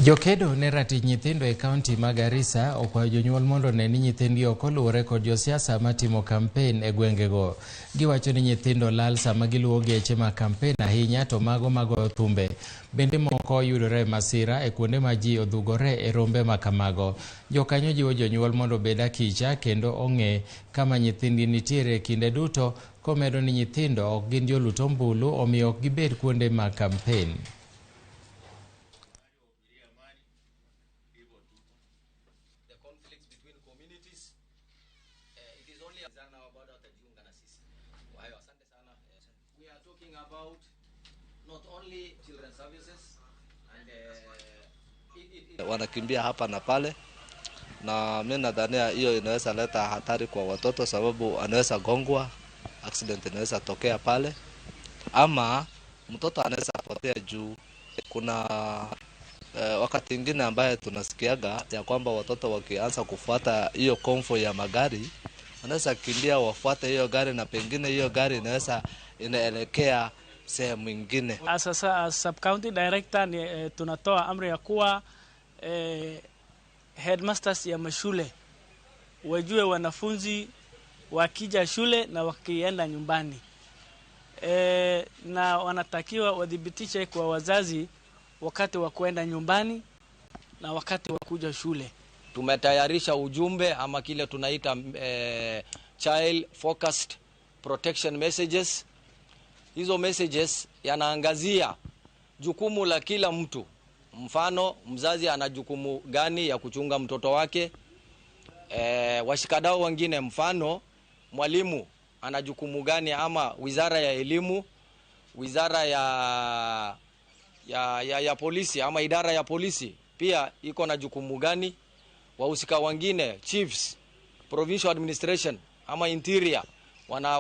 Jokedo ne ratich nyithindo e kaunti ma Garissa okwayo jonyuol mondo one ni nyithindgi ok oluwore kod josiasa matimo kampen e gwengego. Giwacho ni nyithindo lal sama giluwo geche mag kampen ahinya to mago magoyo thumbe. Bende moko yudore e masira e kuonde ma ji odhugore e rombe ma kamago. Jokanyo jiwo jonyuol mondo obed akicha kendo ong'e kama nyithindgi nitiere kinde duto komedo ni nyithindo ok gin jolut ombulu omiyo ok gibed kuonde mag kampen. The conflicts between communities. It is only bado watajiunga na sisi. Kwa hiyo asante sana. We are talking about not only children services and Wanakimbia hapa na pale, na mi nadhania hiyo inaweza leta hatari kwa watoto, sababu anaweza gongwa, accident inaweza tokea pale, ama mtoto anaweza potea juu kuna wakati ingine ambaye tunasikiaga ya kwamba watoto wakianza kufuata hiyo convoy ya magari wanaweza kimbia wafuate hiyo gari, na pengine hiyo gari inaweza inaelekea sehemu ingine. Sasa as sub county director ni, tunatoa amri ya kuwa headmasters ya mashule wajue wanafunzi wakija shule na wakienda nyumbani na wanatakiwa wadhibitishe kwa wazazi wakati wa kuenda nyumbani na wakati wa kuja shule. Tumetayarisha ujumbe ama kile tunaita child focused protection messages. Hizo messages yanaangazia jukumu la kila mtu. Mfano, mzazi ana jukumu gani ya kuchunga mtoto wake? Washikadau wengine, mfano mwalimu ana jukumu gani, ama wizara ya elimu, wizara ya polisi ama idara ya polisi pia iko na jukumu gani? Wahusika wengine, chiefs, provincial administration ama interior wana